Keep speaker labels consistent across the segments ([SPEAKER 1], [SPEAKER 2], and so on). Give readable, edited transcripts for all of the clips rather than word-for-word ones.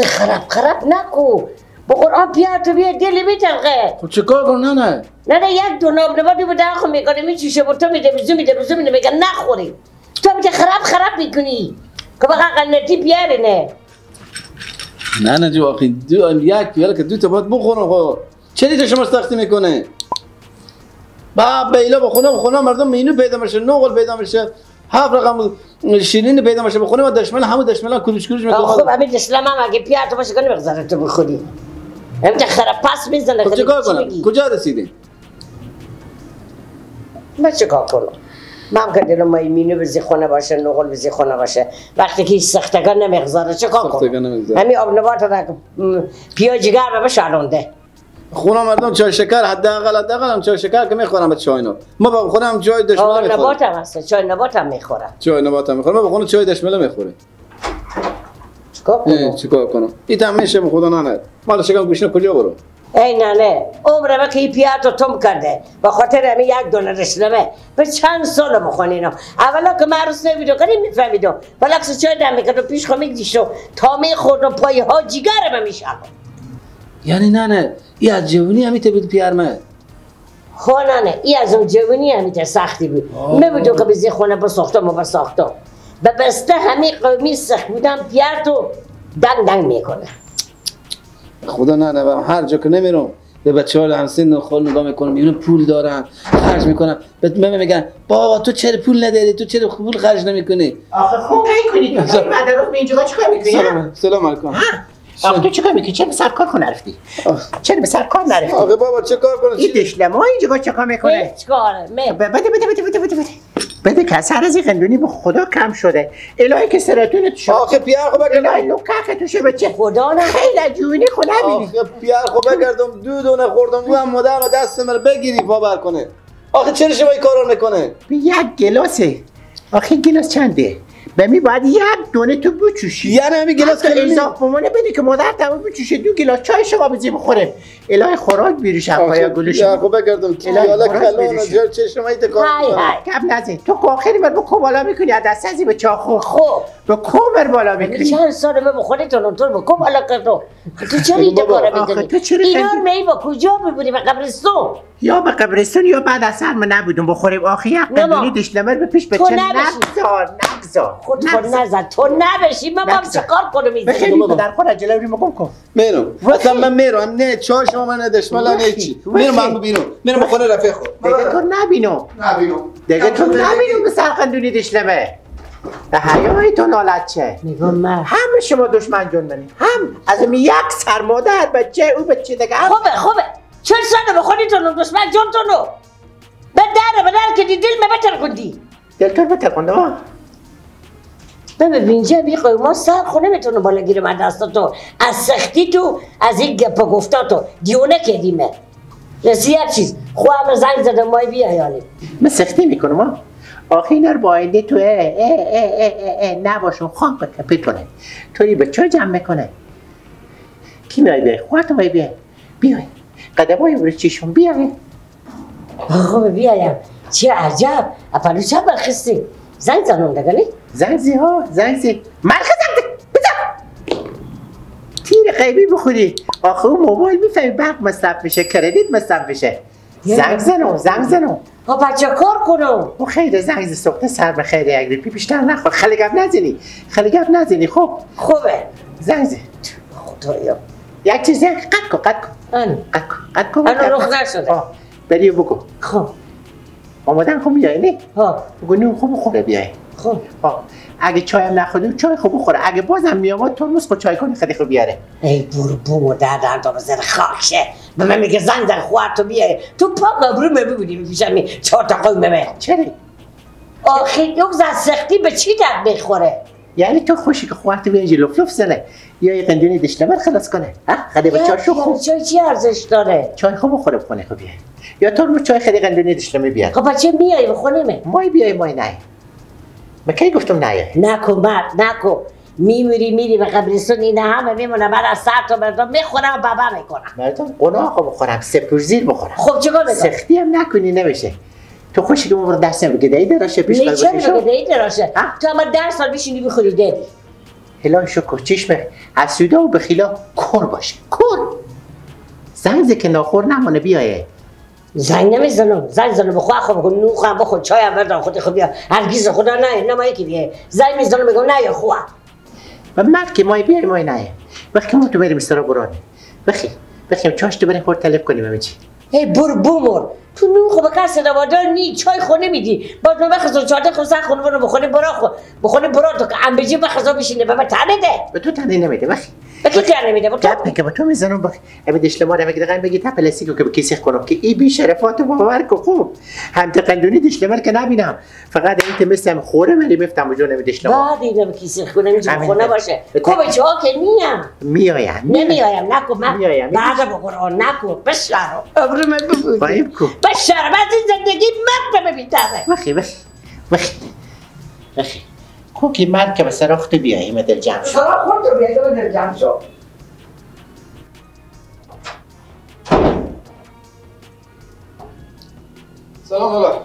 [SPEAKER 1] خراب خراب نکو. به قرآن پیار تو بیا دلی میتلقه.
[SPEAKER 2] خب چیکار کنم نه؟
[SPEAKER 1] نه نه یک دو ناب نبات بود خو میکنه میچوشه بر تو میده بزو میده بزو میده میگه نخوری. تو میگه خراب خراب میکنی. که بقا قنتی پیاره نه.
[SPEAKER 2] نه نه جو آخی دو یک پیاله که دو تا باید بخورم خب. چرا تو شما سختی میکنه؟ با بیلا بخونه بخونه مردم مینو پیدا میشه نقل پیدا میشه هفت رقم شیرین پیدا میشه بخونه و دشمن همون دشمن کروش کروش میکنه. خب
[SPEAKER 1] همین دشمن هم اگه پیار تو باشه کنه بگذاره تو بخوری. همین خراب پس میزنه.
[SPEAKER 2] خب چیکار کنم؟ کجا رسیدیم؟
[SPEAKER 1] من چیکار کنم؟ من که دلم مای مینو بزی خونه باشه نقل بزی خونه باشه وقتی که سختگان نمیگذاره چیکار کنم؟ همین آب نبات را پیاز جگر بشالونده.
[SPEAKER 2] خونه مردم چای شکر حداقل هم چای شکر که میخورم به چای اینا. ما با خونه هم چای دشمله میخورم.
[SPEAKER 1] نبات هم هست، چای نبات هم میخورم.
[SPEAKER 2] چای نبات هم میخورم. ما با خونه چای دشمله میخوریم.
[SPEAKER 1] چیکار کنم؟
[SPEAKER 2] چیکار کنم؟ این هم میشه به خدا نه. مال شکم گوشنه کجا برو؟
[SPEAKER 1] ای نه نه عمر ما که این پیاتو تم کرده به خاطر همین یک دونه رشلمه به چند سال بخونه اینا. اولا که معروس نمیدو کنی میفهمیدم بلکه چای دم میکرد و پیش خو میگذاشت تا میخورد و پای ها جیگر من میشم.
[SPEAKER 2] یعنی نه نه ای از جوونی همی بود پیارمه.
[SPEAKER 1] خب نه نه ای از اون جوونی همی سختی بود. میبودم که بزی خونه بساختم و بساختم به بسته همی قومی سخت بودم پیار تو دنگ دنگ میکنه.
[SPEAKER 2] خدا نه نه هر جا که نمیرم به بچه ها همسن و خال نگاه میکنم میبینم پول دارن خرج میکنن. به من میگن بابا تو چرا پول نداری، تو چرا پول خرج نمیکنی؟
[SPEAKER 3] آخه خون کنی تو بعد روز اینجا چیکار میکنی؟
[SPEAKER 2] سلام علیکم.
[SPEAKER 3] آخه تو چیکار میکنی؟ چرا به سر کار نرفتی؟ چرا به سر کار نرفتی؟
[SPEAKER 2] آخه بابا چه کار کنم؟
[SPEAKER 3] این دشلم‌ها اینجا چیکار میکنه؟
[SPEAKER 1] چیکاره؟
[SPEAKER 3] بده بده بده بده بده بده بده که سر از این قندونی به خدا کم شده. الهی که سرطون تو
[SPEAKER 2] آخه پیار خو بگردم.
[SPEAKER 3] الهی لوکاخ تو شه بچه.
[SPEAKER 1] خدا نه
[SPEAKER 3] خیلی جونی خو نبینی.
[SPEAKER 2] آخه پیار خو بگردم دو دونه خوردم دو هم مادر دست من بگیری باور کنه. آخه چرا شما این کارو میکنه؟
[SPEAKER 3] یک گلاسه. آخه گلاس چنده؟ به می باید یک دونه تو بچوشی.
[SPEAKER 2] یعنی همین گلاس که
[SPEAKER 3] اضافه بمونه بده که مادر تمام بچوشه دو گلاس چای شما بزی بخوریم. الهی خوراک بیرش پایا گلوش.
[SPEAKER 2] یا خب بگردم یالا کلون جر چشم ایت کار.
[SPEAKER 3] کم نزن تو آخری بر بکو بالا میکنی از دست ازی به چاخو.
[SPEAKER 1] خب
[SPEAKER 3] به کومر بالا میکنی.
[SPEAKER 1] چند سال من بخوری تو به کو بالا کردو. تو چرا این کارو میکنی؟ اینا رو می با کجا میبری؟ به قبرستون؟
[SPEAKER 3] یا به قبرستون یا بعد از سر من نبودم بخوریم. آخه یک قندونی دشلمر به پیش بچه نگذار نگذار.
[SPEAKER 1] خود خود نزد تو نبشی من با چیکار کنم؟
[SPEAKER 3] بخیلی در خود جلوی میگم کن
[SPEAKER 2] میرم اصلا من میرم نه چای شما من ندشمل نه چی میرم من بیرون میرم خونه رفیق خود
[SPEAKER 3] دیگه تو نبینم
[SPEAKER 2] نبینم
[SPEAKER 3] دیگه تو نبینم به سرقندونی دشلمه به حیای تو نالت چه
[SPEAKER 1] میگم من
[SPEAKER 3] هم شما دشمن جون منی هم از یک سر مادر بچه او بچه دیگه.
[SPEAKER 1] خوبه خوبه 40 سال به خودتون دشمن جون تو نو به در به در که دل me بتر خوندی
[SPEAKER 3] دل تو بتر خونده.
[SPEAKER 1] ببین اینجا بی ما سر خونه میتونه بالا گیرم از دست تو از سختی تو از این گپ گفتا تو دیونه کردیمه رسی یک چیز خواهم زنگ زدم مای بیا یعنی
[SPEAKER 3] من سختی میکنم ها. آخه اینا رو با آینده تو اه اه اه اه اه نباشون خام بتونه توی بچه جمع میکنه کی میای بیای خواهد میای بیای بیای قدم های برو چیشون بیای.
[SPEAKER 1] خب بیایم چه عجب اپلو چه برخستی زنگ زنم دیگه نی؟
[SPEAKER 3] زنگ زی ها زنگ زی مرخ زنگ بزن تیر غیبی بخوری. آخه اون موبایل میفهمی برق مصرف میشه کردیت مصرف میشه. زنگ زنم زنگ زنم
[SPEAKER 1] ها بچه کار کنم
[SPEAKER 3] او خیلی زنگ زی سخته سر به خیلی یک پی بیشتر نخور خیلی گپ نزنی خیلی گپ نزنی. خب
[SPEAKER 1] خوبه
[SPEAKER 3] زنگ زی
[SPEAKER 1] خدایا
[SPEAKER 3] یک چیز قد کن قد کن قد کن قد کن
[SPEAKER 1] انا رخ نشده
[SPEAKER 3] بری بگو.
[SPEAKER 1] خب
[SPEAKER 3] آمادن خب میای نه؟
[SPEAKER 1] ها
[SPEAKER 3] بگو نون خوب خوره بیای.
[SPEAKER 1] خب
[SPEAKER 3] ها اگه چای هم نخوردیم چای خوب بخوره. اگه بازم میامد ترمز خود چای کنی خیلی خوب بیاره.
[SPEAKER 1] ای برو بوم و در در تا بزن خاکشه به من میگه زنگ زن خوار تو بیای تو پاک ابرو میبینی میپیشم می چهار تا قوم مه.
[SPEAKER 3] چرا؟
[SPEAKER 1] آخه یک زن سختی به چی درد میخوره؟
[SPEAKER 3] یعنی تو خوشی که خوارت بیای اینجا لف لف زنه یا یه قندونی دشلمر خلاص کنه. ها خیلی بچه‌ها شو خوب
[SPEAKER 1] چای چی ارزش داره؟
[SPEAKER 3] چای خوب بخوره بخونه خوب بیای یا ترمز چای خیلی قندونی دشلمه بیار.
[SPEAKER 1] خب بچه میای بخونه مه
[SPEAKER 3] مای بیای مای نه من کی گفتم نه
[SPEAKER 1] نکو مرد نکو میمیری میری به قبرستون اینا همه میمونه بعد از سر تا مردم میخورم بابا میکنم
[SPEAKER 3] مردم قناق بخورم سپور زیر بخورم.
[SPEAKER 1] خب چیکار میکنم؟
[SPEAKER 3] سختی هم نکنی نمیشه تو خوشی که مبر دست نمیگه دایی دراشه پیش
[SPEAKER 1] قلبش چرا بگه دایی دراشه؟ تو اما 10 سال میشینی بخوری دادی.
[SPEAKER 3] هلال شکر چشم حسودا و بخیلا کور باشه کور. زنگ که ناخور نمانه بیایه.
[SPEAKER 1] زنگ نمیزنم، زنگ زنم بخوا خو بگو نو خو بخور چای هم بردار خود خو بیا. هرگز خدا نه نه ما یکی بیه. زنگ میزنم میگم نه یا خو.
[SPEAKER 3] و مرد که مای بیای مای نه. وقتی ما تو بریم سرا بران. بخی بخیم چاش تو بریم خور تلف کنیم همه چی.
[SPEAKER 1] ای بر بومر تو نون خو به کس دوادار نی چای خو نمیدی. باز من بخزم چاده خو سر خونه برو بخونه برا خو بخونه برا تو که امبجی بخزم بشینه به من تنه ده.
[SPEAKER 3] به تو تنه نمیده بخی.
[SPEAKER 1] به کی تنه نمیده؟
[SPEAKER 3] گپ که با تو میزنم بخ. ابی دشلمار هم دقیقاً بگی تا پلاستیکو که به کیسه کنم که ای بی شرفات باور کو خوب. هم تقندونی دشلمار که نبینم. فقط این مثل خوره ولی میفتم جون ابی دشلمار.
[SPEAKER 1] بعد اینو به کیسه کنم اینجا خونه باشه. کو بچه‌ها که نیم.
[SPEAKER 3] میایم.
[SPEAKER 1] نمیایم نکو من. بعد به قرآن نکو بشارو. ابرو من ببود.
[SPEAKER 3] باید کو.
[SPEAKER 1] بشارو بعد زندگی مرد ببینم.
[SPEAKER 3] بخی بخی بخی بخی. کو که مرد که به سراخت بیاییم دل جمع شو.
[SPEAKER 1] سراخ خود بیاییم دل جمع شو.
[SPEAKER 2] سلام لالا.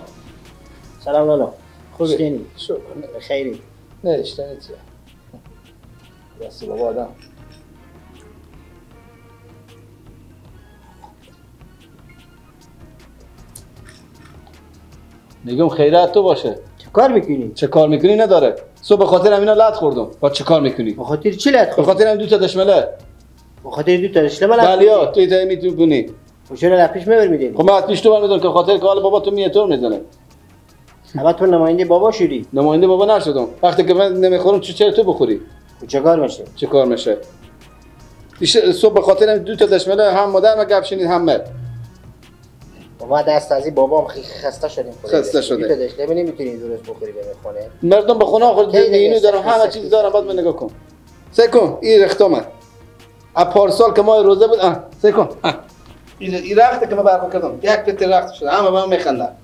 [SPEAKER 4] سلام لالا.
[SPEAKER 2] خوبی؟
[SPEAKER 4] شکر. خیری.
[SPEAKER 2] نه اشتنی چیه؟ دست بابا آدم. میگم خیرات تو باشه.
[SPEAKER 4] چه کار میکنی؟
[SPEAKER 2] چه کار میکنی نداره. صبح به خاطر همینا لط خوردم. با چه کار میکنی؟
[SPEAKER 4] به خاطر چی لط خوردی؟
[SPEAKER 2] به خاطر هم دو تا دشمله.
[SPEAKER 4] به خاطر دو تا دشمله؟
[SPEAKER 2] بله یا تو ایتا میتونی کنی.
[SPEAKER 4] خب چرا لط پیش میبر میدی؟
[SPEAKER 2] خب من از پیش تو برمیدارم که خاطر که حال بابا تو میه تو میزنه.
[SPEAKER 4] اما تو نماینده بابا شدی؟
[SPEAKER 2] نماینده بابا نشدم. وقتی که من نمیخورم چرا تو بخوری؟
[SPEAKER 4] خب چه کار میشه؟
[SPEAKER 2] چه کار میشه؟ صبح به خاطر هم دو تا دشمله هم مادر ما گپ شنید هم من.
[SPEAKER 4] ما دست از این بابام خیلی خسته شدیم.
[SPEAKER 2] خسته شدیم.
[SPEAKER 4] تو داشت نمیتونی درست بخوری به خونه.
[SPEAKER 2] مردم به خونه خود اینو دارم همه چیز دارم بعد من نگاه کن. سه کن این رختامه. از پارسال که ما روزه بود سه کن. این رخته که من برپا کردم. یک پت رخت شده. همه به من میخندن.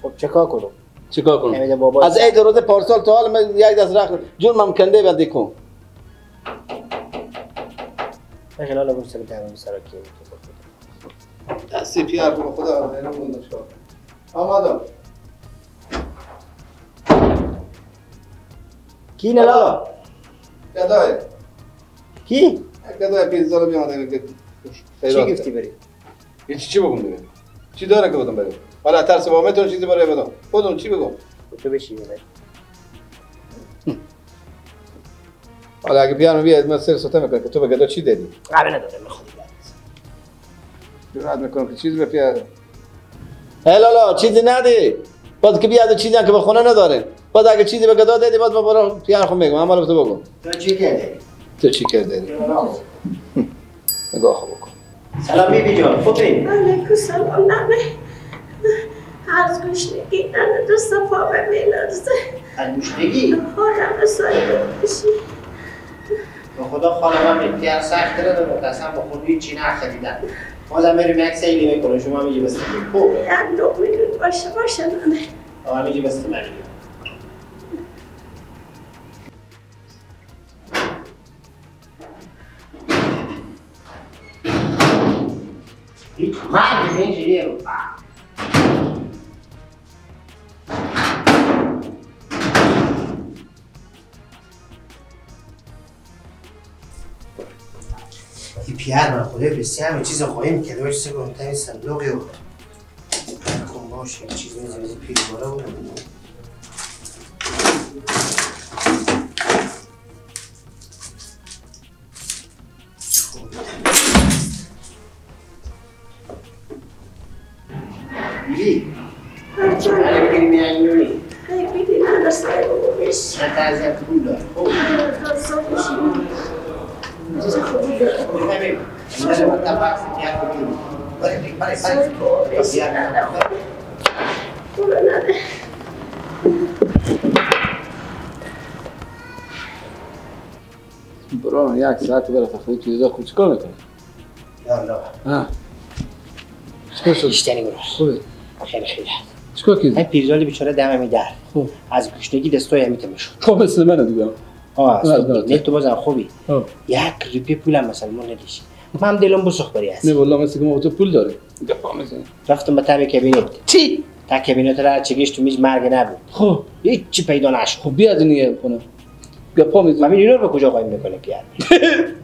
[SPEAKER 4] خب چیکار کنم؟
[SPEAKER 2] چیکار کنم؟ از عید روزه پارسال تا حال من یک دست رخت جون کنده بندی کن.
[SPEAKER 4] خیلی حالا برو سر دعوام سراکی.
[SPEAKER 2] دستی پیار به خدا اینو چیکار آمادم.
[SPEAKER 4] کی نه لالا؟
[SPEAKER 2] گدای.
[SPEAKER 4] کی؟
[SPEAKER 2] گدای پیزا رو بیامده که
[SPEAKER 4] چی گفتی بری؟
[SPEAKER 2] هیچ چی بگم دیگه. چی داره که بدم بری؟ حالا ترس با میتون چیزی برای بدم. خودم چی بگم؟
[SPEAKER 4] تو بشی بری.
[SPEAKER 2] حالا اگه بیام بیاد من سر سوته میکنم که تو به گدا چی دادی؟
[SPEAKER 4] قبل ندادم خودم.
[SPEAKER 2] جرأت میکنم که چیزی به پیاده. هی لالا چیزی ندی. باز که بیاد چیزی هم که به خونه نداره. باز اگه چیزی به گدا دادی باز من برای پیار خود میگم. اما تو بگو.
[SPEAKER 4] تو چی کردی؟
[SPEAKER 2] تو چی کردی؟ نگاه خو بکن.
[SPEAKER 4] سلام بیبی جان، خوبی؟
[SPEAKER 1] علیکم سلام ننه. از گشنگی ننه دست پا به میلرزه.
[SPEAKER 4] از گشنگی؟
[SPEAKER 1] حالم سایه بشی.
[SPEAKER 4] به خدا خانمم امتیاز سخت داره متأسفم با خود هیچی نخریدن. بازم بریم یک سیلی میکنم شما میگی بس خوب.
[SPEAKER 1] یک 2 میلیون باشه باشه ننه.
[SPEAKER 4] آقا میگی بس من. هیچ مرد اینجوریه رو.
[SPEAKER 5] این پیر من خدای بسی همه چیز خواهیم کرده باشه سه کنم تنی صندوقی و کن باشه چیز میزه پیر بالا بود.
[SPEAKER 4] بیبی حالا بگیری میانی نونی
[SPEAKER 1] خیلی بیدی نه دستای بابا بشی
[SPEAKER 4] نه تعذیت قبول دار خوب
[SPEAKER 2] برو یک ساعت برای تخلیه چیزا خود چیکار میکنی؟
[SPEAKER 4] یالا
[SPEAKER 2] چیکار شد؟
[SPEAKER 4] بیشتری برو
[SPEAKER 2] خوبه
[SPEAKER 4] خیلی خیلی
[SPEAKER 2] چیکار کردی؟
[SPEAKER 4] این پیرزالی بیچاره دم میدر
[SPEAKER 2] خوب
[SPEAKER 4] از گشنگی دستای همیته میشد.
[SPEAKER 2] خب مثل منه دیگه.
[SPEAKER 4] نه تو بازم خوبی. یک روپیه پولم مثلا من ندیش. من دلم بسوخ بری هست.
[SPEAKER 2] نه والله مثل که ما تو پول داره. گپا میزنی.
[SPEAKER 4] رفتم به تب کابینت.
[SPEAKER 2] چی؟
[SPEAKER 4] تا کابینت را چگیش تو میز مرگ نبود.
[SPEAKER 2] خب
[SPEAKER 4] هیچ چی پیدا نشد.
[SPEAKER 2] خب بیا دنیا کنه. گپا میزنم.
[SPEAKER 4] همین اینا رو به کجا قایم میکنه که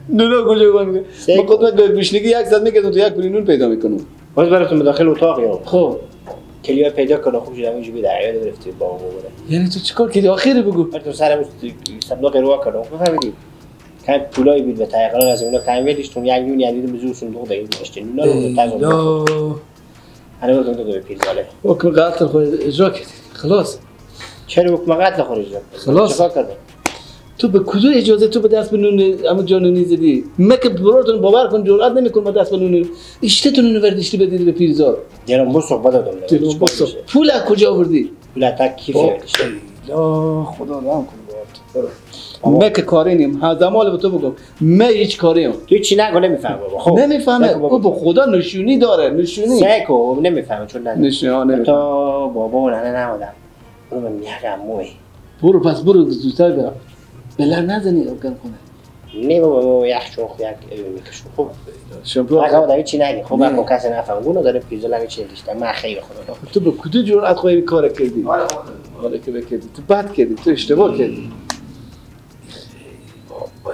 [SPEAKER 2] نونا کجا قایم میکنه؟ ما خودم به گوشنگی یک صد میکردم تو یک پولی نون پیدا میکنم.
[SPEAKER 4] باز براتون به داخل اتاق یا
[SPEAKER 2] خب
[SPEAKER 4] کلیا پیدا کنه خوب شد همینجوری به دریا گرفتی با بابا.
[SPEAKER 2] یعنی تو چیکار کردی آخری بگو.
[SPEAKER 4] تو سرم صندوق رو کردم بفهمیدی کم پولایی بود به تقریبا از اونا کم ولیشتون یک نون یعنی به زور صندوق دیگه داشتین نونا رو تازه انا قلت له پیرزاله
[SPEAKER 2] حکم قتل خود اجرا کردی خلاص.
[SPEAKER 4] چرا حکم قتل خود اجرا
[SPEAKER 2] خلاص تو به کدوم اجازه تو به دست به نون اما جانونی زدی؟ مکه براتون باور کن جرئت نمیکنم با دست به نون اشتتون نون وردشتی بدید به پیرزاد.
[SPEAKER 4] دلم بسوخ بدادم.
[SPEAKER 2] پول از کجا آوردی؟
[SPEAKER 4] پول تا کیف وردشتی.
[SPEAKER 2] لا خدا رحم کنه باهات. مکه کاری نیم. زمال به تو بگم من هیچ کاریم.
[SPEAKER 4] تو چی نگو نمیفهمم بابا. خب
[SPEAKER 2] نمیفهمه. او به خدا نشونی داره نشونی.
[SPEAKER 4] سیکو نمیفهمه چون
[SPEAKER 2] نشونی نمیفهمه.
[SPEAKER 4] تا بابا و ننه نمودم. برو من میگم موی.
[SPEAKER 2] برو پس برو زودتر برم. بلر نزنی افغان کنه.
[SPEAKER 4] نه بابا یخ چون خو یک میکشم. خب
[SPEAKER 2] شامپو
[SPEAKER 4] آقا دایی چی نگی. خب من کسی نفهم اونو داره پیزا لمی چی نداشتم من خیر خدا.
[SPEAKER 2] تو به کدوم جرأت خواهی کار کردی؟ آره که بکردی تو بد کردی تو اشتباه کردی. بابا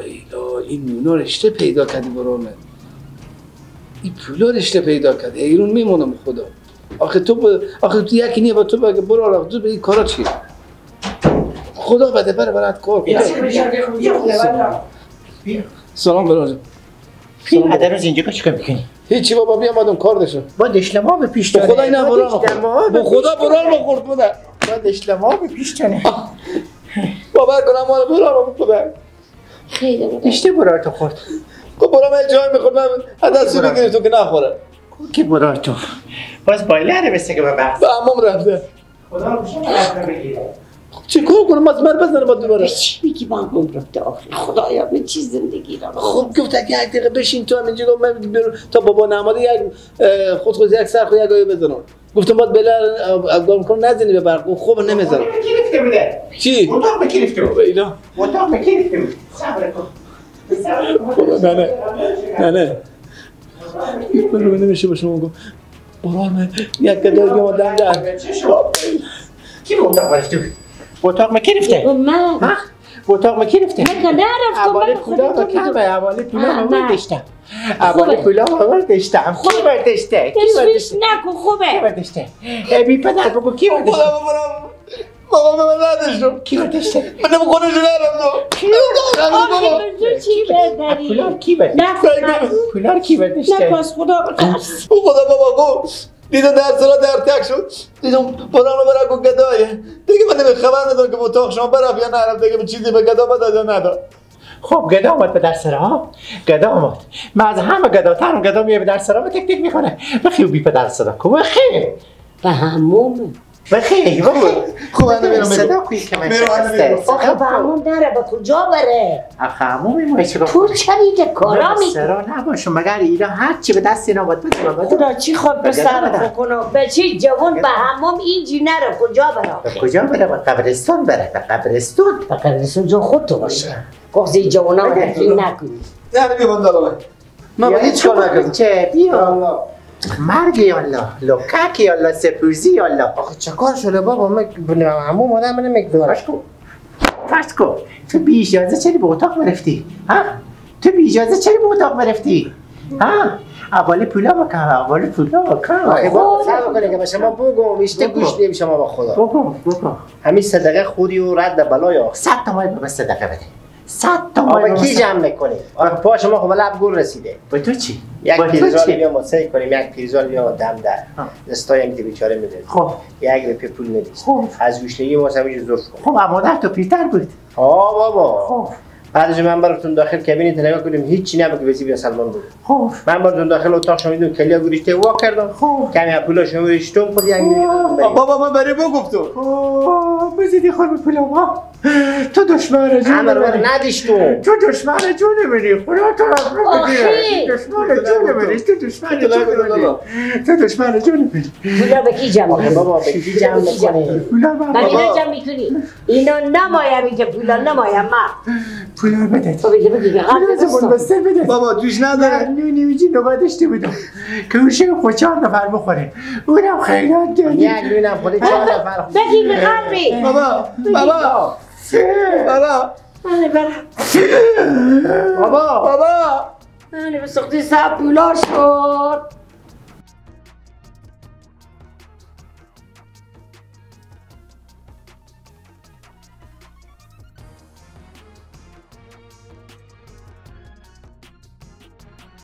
[SPEAKER 2] این نونا رشته پیدا کردی برام. این پولا رشته پیدا کردی. ایرون میمونم خدا. آخه تو آخه تو یکی نیه با تو بگه برو تو به این کارا چی؟ خدا بده بره برات کار کنه. سلام برادر.
[SPEAKER 3] پدر روز اینجا چیکار میکنی؟
[SPEAKER 2] هیچی بابا بیا مادم کار داشتم.
[SPEAKER 3] با دشلما به پیش داره.
[SPEAKER 2] خدا اینا برام. به خدا برام خورد بوده.
[SPEAKER 3] با دشلما به پیش داره.
[SPEAKER 2] باور کنم مال برام خدا.
[SPEAKER 1] خیلی بوده.
[SPEAKER 3] اشته برار تو خورد.
[SPEAKER 2] خب برام جای میخورد من از دست بگیرم تو که نخوره.
[SPEAKER 3] کی برار تو؟ باز بایلره بسته که به
[SPEAKER 2] به عمام رفته.
[SPEAKER 3] خدا رو بشه بگیره.
[SPEAKER 2] چیکار کنم از من بزنه با دوباره.
[SPEAKER 1] چی میگی با هم رفته آخه خدایا من چی زندگی را.
[SPEAKER 2] خب گفت اگه یک دقیقه بشین تو همینجا گفت من تا بابا نماده یک خود یک سر خود یک آیه بزنم. گفتم باید بلا اقدام کن نزنی به برق. خب نمیزنم.
[SPEAKER 3] کی رفته بوده؟
[SPEAKER 2] چی؟
[SPEAKER 3] اتاق به کی رفته بود؟
[SPEAKER 2] اینا
[SPEAKER 3] اتاق به کی رفته بود؟ صبر کن.
[SPEAKER 2] نه نه نه نه من نمیشه با شما بگم برام یک گدای بیام دم در.
[SPEAKER 3] کی به اتاق رفته بود؟ اتاق ما کی رفته؟
[SPEAKER 1] من
[SPEAKER 3] ها؟ اتاق ما کی رفته؟
[SPEAKER 1] من که نرفتم.
[SPEAKER 3] حواله پولا ما کمه، حواله پولا ما برداشتم. حواله پولا ما برداشتم. کی برداشته؟ کی
[SPEAKER 1] برداشته؟ نکن خوبه.
[SPEAKER 3] کی برداشته؟ بی پدر بگو کی برداشته؟
[SPEAKER 2] بابا من نداشتم.
[SPEAKER 3] کی برداشته؟
[SPEAKER 2] من خودش نرفتم.
[SPEAKER 3] کی
[SPEAKER 1] چی برداری؟
[SPEAKER 3] پولا کی برداشته؟ پولا کی برداشته؟
[SPEAKER 1] نه خدا بترس.
[SPEAKER 2] خدا بابا گفت دیدم در سرا در تک شد دیدم برام برا گفت گدایه دیگه من نمی خبر ندارم که اتاق شما برف یا نرفت دیگه چیزی به گدا بداد یا نداد.
[SPEAKER 3] خب گدا آمد به در سرا، گدا آمد. من از همه گداترم گدا میه به در سرا و تک تک میکنه. بخیر بی پدر صدا کو بخیر.
[SPEAKER 1] به هموم
[SPEAKER 3] بخیر بخیر.
[SPEAKER 2] خب من میرم
[SPEAKER 3] صدا کوی که من شکسته.
[SPEAKER 1] آخه به هموم نره به کجا بره؟
[SPEAKER 3] آخه هموم ما چیکار
[SPEAKER 1] پول چریده کارا می
[SPEAKER 3] سرا نباشه مگر اینا هر چی به دست اینا باید بده.
[SPEAKER 1] خدا چی خود به سر بکنه به چی جوان به حمام اینجی نره کجا بره؟
[SPEAKER 3] به کجا بره؟ به قبرستون بره. به قبرستون.
[SPEAKER 1] به قبرستون جو خود تو باشه. گفت جوانا رو نکنی.
[SPEAKER 2] نه نمی‌خوام دادم. من هیچ کار نکردم.
[SPEAKER 3] چه بیا مرگ یالا لکک یالا سپوزی یالا.
[SPEAKER 5] آخه چه کار شده بابا؟ من عمو مادر من نمیدونم.
[SPEAKER 3] فرض کن تو بی اجازه چرا به اتاق مرفتی؟ ها؟ تو بی اجازه چرا به اتاق مرفتی؟ ها؟ اول پولا بکن، اول پولا بکن.
[SPEAKER 4] آخه بابا صبر کنه که به شما بگم ایشته گوش نیم شما با خدا.
[SPEAKER 3] بگم بگم.
[SPEAKER 4] همین صدقه خوری و رد بلای آخر.
[SPEAKER 3] 100 تومن به صدقه بده. 100 تومن.
[SPEAKER 4] کی جمع میکنی؟ آخه پا شما خب لب گل رسیده.
[SPEAKER 3] با تو چی؟
[SPEAKER 4] یک پیرزال بیا ما سعی کنیم یک پیرزال بیا دم در دستایم که بیچاره میده.
[SPEAKER 3] خب
[SPEAKER 4] یک روپیه پول ندید.
[SPEAKER 3] خب
[SPEAKER 4] از گوشنگی ما همینجور ظرف
[SPEAKER 3] کن. خب مادر تو پیرتر بود.
[SPEAKER 4] آ بابا.
[SPEAKER 3] خب
[SPEAKER 4] بعدش من براتون داخل کابینت نگاه کنیم هیچی نبود که بسی بیا سلمان بود.
[SPEAKER 3] خب
[SPEAKER 4] من براتون داخل اتاق شما دیدم کلیا گریشته وا کردم.
[SPEAKER 3] خب
[SPEAKER 4] کمی پولا شما ریشتم خود یک
[SPEAKER 2] بابا من برای بو گفتم.
[SPEAKER 3] خب بزیدی خور پولا ما تو دشمن جون
[SPEAKER 4] من ندیشتم.
[SPEAKER 3] تو دشمن جون منی خدا تو را بگیره. دشمن جون منی تو دشمن جون منی تو دشمن جون منی.
[SPEAKER 1] پولا به کی جمع
[SPEAKER 4] می‌کنی بابا؟ به کی جمع می‌کنی؟
[SPEAKER 3] پولا
[SPEAKER 1] بابا جمع می‌کنی اینا نمایم که پولا نمایم ما
[SPEAKER 3] پولا بده.
[SPEAKER 1] پولا
[SPEAKER 3] بده.
[SPEAKER 2] بابا توش نداره.
[SPEAKER 3] نونی ویجی نگاه داشته بودم که اوشه خود 4 نفر بخوره. اونم خیرات دادی.
[SPEAKER 4] یک نونم خود 4 نفر.
[SPEAKER 1] بگی به قلبی.
[SPEAKER 2] بابا بابا بابا
[SPEAKER 1] من برم.
[SPEAKER 2] بابا
[SPEAKER 1] بابا من به سختی سب پولا شد.